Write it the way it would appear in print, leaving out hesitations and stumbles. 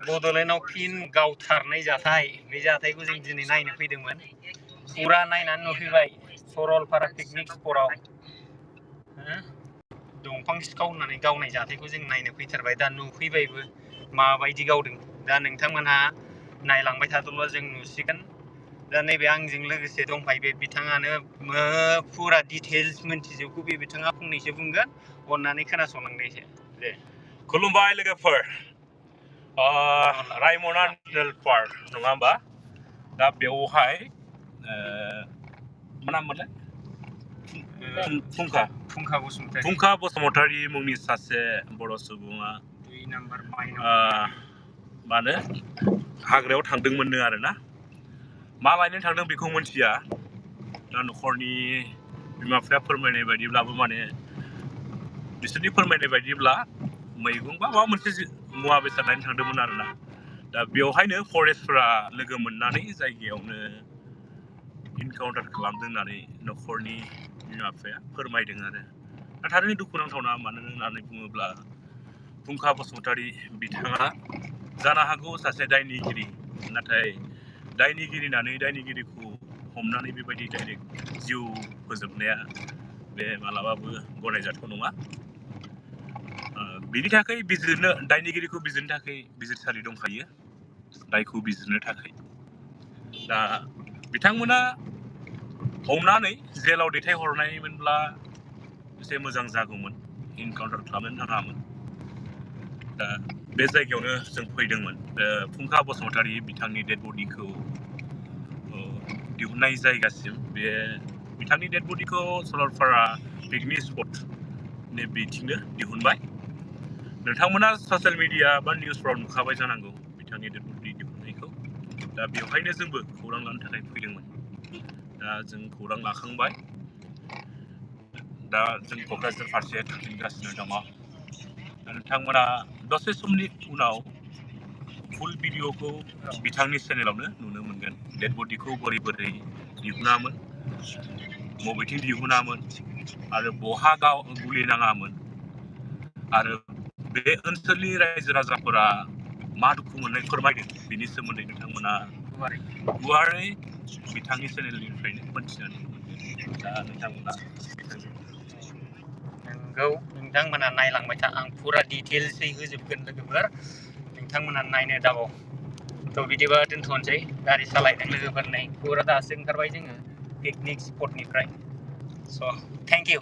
बड'लेण्डआव फिन गावथारनाय जाथाय बे जाथायखौ जों दिनै नायनो फैदोंमोन फुरा नायनानै नुफैबाय सरलपारा पिकनिक स्पटआव दंफां सिखाव होननानै गावनाय जाथायखौ जों नायनो फैथारबाय दा नुफैबायबो माबायदि गावदों दा नोंथांमोनहा नायलांबाय थादोंब्ला जों नुसिगोन दा नैबे आंजों लोगोसे दंफायो बे बिथाङानो फुरा डिटेल्स मोनथिजोबगौ बे बिथाङा फंनैसो बुंगोन अननानै खोनासंलांदो एसे दे खुलुमबाय लोगोफोर रायमना नेसनेल पार्क नङा होमबा दा बेवहाय मा नाममोनलाय फुंखा बसुमतारी मुंनि सासे बर' सुबुङा मानो हाग्रायाव थांदोंमोननो आरोना मा लायनो थांदों बेखौ मिथिया दा न'खरनि बिमा बिफाया फोरमायनाय बायदिब्लाबो माने बिसोरनि फोरमायनाय बायदिब्ला मैगं बा माबा मोनसे मुवा बेसाद लायनो थांदोंमोन आरोना दा बेवहायनो फरेस्टफोरा लोगो मोननानै जायगायावनो इनकाउन्टार खालामदों होननानै न'खरनि बिमा बिफाया फोरमायदों आरो दा थारैनो दुखुनांथावना मानो होननानै बुङोब्ला फुंखा बसुमतारी बिथाङा जानो हागौ सासे दायनिगिरि नाथाय दायनिगिरि होननानै दायनिगिरिखौ हमनानै बेबायदि डाइरेक्ट जिउ फोजोबनाया बे मालाबाबो गनायजाथाव नङा बिनि थाखाय बिजिरनो दायनिगिरिखौ बिजिरनो थाखाय बिजिरसालि दंखायो दायखौ बिजिरनो थाखाय दा बिथांमोना हमनानै जेलाव दैथायहरनायमोनब्ला एसे मोजां जागौमोन इनकाउन्टार खालामनो नाङामोन दा बे जायगायावनो जों फैदोंमोन फुंखा बसुमतारी बिथांनि डेड बडिखौ दिहुननाय जायगासिम बे बिथांनि डेड बडिखौ सरलपारा पिकनिक स्पट बिथिंनो दिहुनबाय नोंथांमोना ससियेल मिडिया बा निउसफ्राव नुखाबाय जानांगौ बिथांनि डेड बडि दिहुननायखौ दा बेवहायनो जोंबो खौरां लानो थाखाय फैदोंमोन दा जों खौरां लाखांबाय दा जों क'क्राझार फारसे थांफिनगासिनो दङ दा नोंथांमोना दसे समनि उनाव फुल भिडिअखौ बिथांनि चेनेलावनो नुनो मोनगोन डेड बडिखौ बोरै बोरै दिहुनामोन बबेथिं दिहुनामोन आरो बहा गुलि नाङामोन आरो बे ओनसोलनि रायजो राजाफोरा मा दुखु मोननाय फोरमायदों बेनि सोमोन्दै नोंथांमोना गुवारै बिथांनि चेनेलनिफ्रायनो मोनथिनानै मोनगोन दा नोंथांमोना नंगौ नोंथांमोना नायलांबाय था आं फुरा डिटेल्सै होजोबगोन लोगोफोर नोंथांमोना नायनो दाबाव थ' बिदिबा दोनथ'नोसै गारि सालायदों लोगोफोर नै फुरा दासो ओंखारबाय जोङो पिकनिक स्पटनिफ्राय स' थेंक इउ